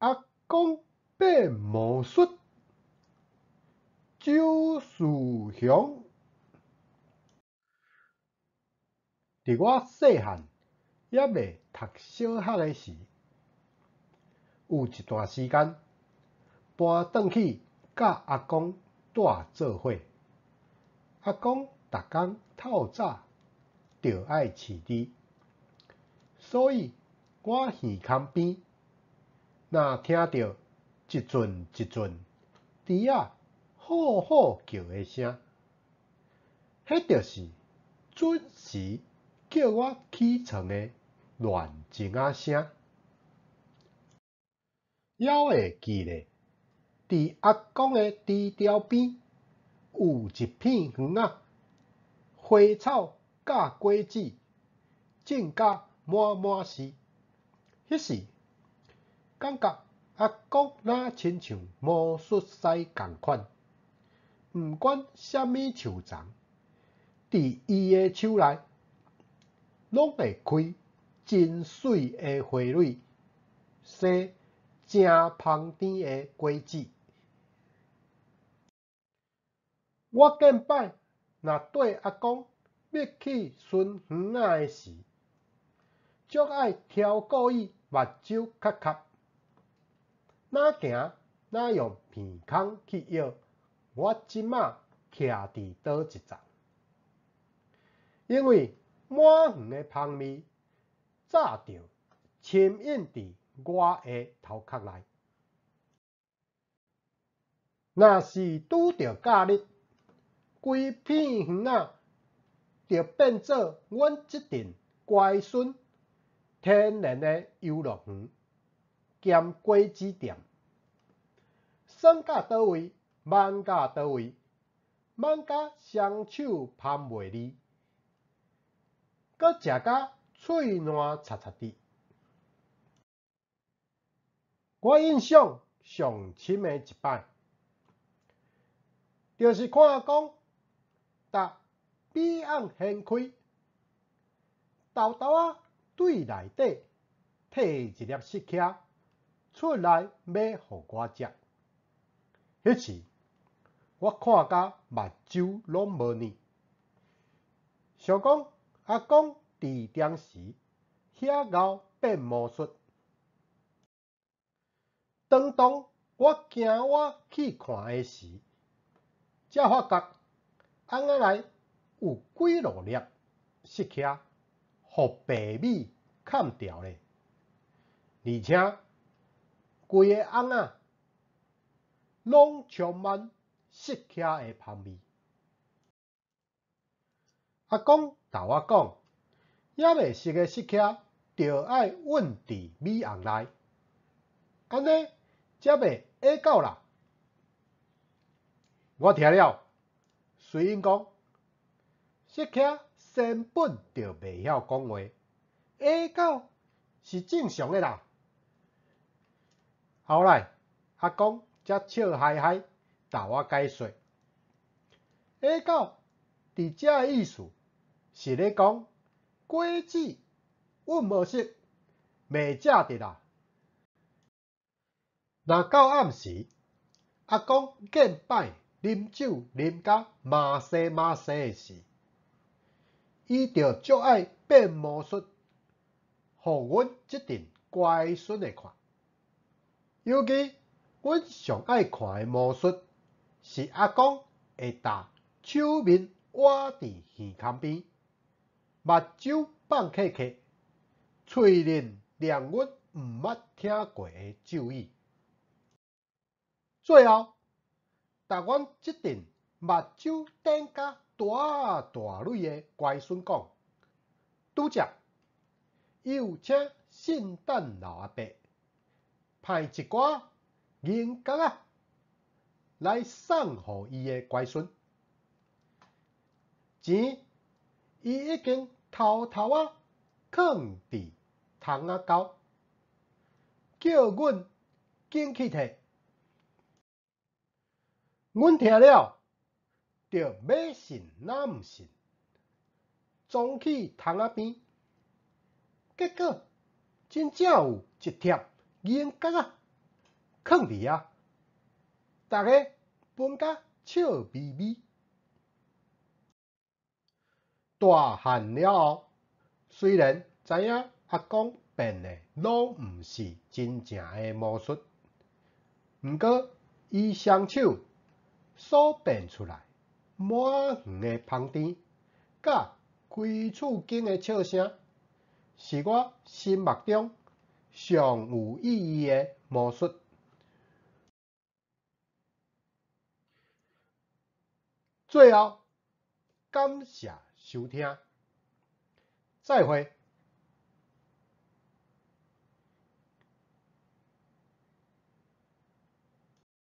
阿公變魔術，周樹雄。佇我細漢猶未讀小學的時，有一段時間搬轉去佮阿公蹛做伙。阿公逐工透早就愛飼豬，所以我耳空邊若聽著一陣一陣豬仔吼吼叫的聲，彼就是準時叫我起床的亂鐘仔聲。猶會記得，佇阿公的豬牢邊有一片園仔，花草佮果子種甲滿滿是。彼時感覺阿公若親像魔術師仝款，毋管啥物樹叢，佇伊的手內，攏會開真媠的花蕊，生誠芳甜的果子。我見擺若綴阿公欲去巡園仔的時，足愛超過伊目睭較磕，若行若用鼻孔去搖我這馬徛佇佗一層，因為滿園的芳味早就深印佇我的頭殼內。若是拄著假日，規片園仔就變做阮這陣乖孫天然的遊樂園兼果子店，耍甲佗位，蠓甲佗位，蠓甲雙手捧袂離，閣食甲喙瀾擦擦滴。我印象上深的一擺，就是看阿公踏米甕掀開，沓沓仔對內底提一粒釋迦出來，欲予我食。彼時我看甲目睭攏無呢，想講阿公佇當時遐𠢕變魔術。當當我驚我去看的時，才發覺甕仔內有幾落粒釋迦，予白米崁掉咧，而且規个甕仔攏充滿釋迦的芳味。阿公共我講，猶未熟的釋迦著愛塭佇米甕內，按呢才袂囂狗啦。我聽了，隨應講，釋迦原本就袂曉講話，囂狗是正常的啦。後來阿公才笑嘻嘻共我解說，囂狗佇遮的意思是咧講果子塭無熟，袂食得啦。若到暗時，阿公見擺啉酒啉甲麻生麻生的時，伊就足愛變魔術，予阮這陣乖孫的看。尤其阮上愛看的魔術，是阿公會踏手面倚佇耳空邊，目睭放瞌瞌，喙裡念阮毋捌聽過的咒語。最後，逐阮這陣目睭瞪甲大大蕊的乖孫講，拄才伊有請聖誕老阿伯派一寡銀角仔來送予伊的乖孫，錢伊已經偷偷仔囥佇窗仔溝，叫阮緊去提。阮聽了，就欲信若毋信，衝去窗仔邊，結果真正有一疊銀角仔囥佇遐，逐家分甲笑眯眯。大漢了後，雖然知影阿公變的攏毋是真正的魔術，毋過伊雙手所變出來滿園的芳甜，佮規厝間的笑聲，是我心目中上有意義的魔術。最後，感謝收聽，再會。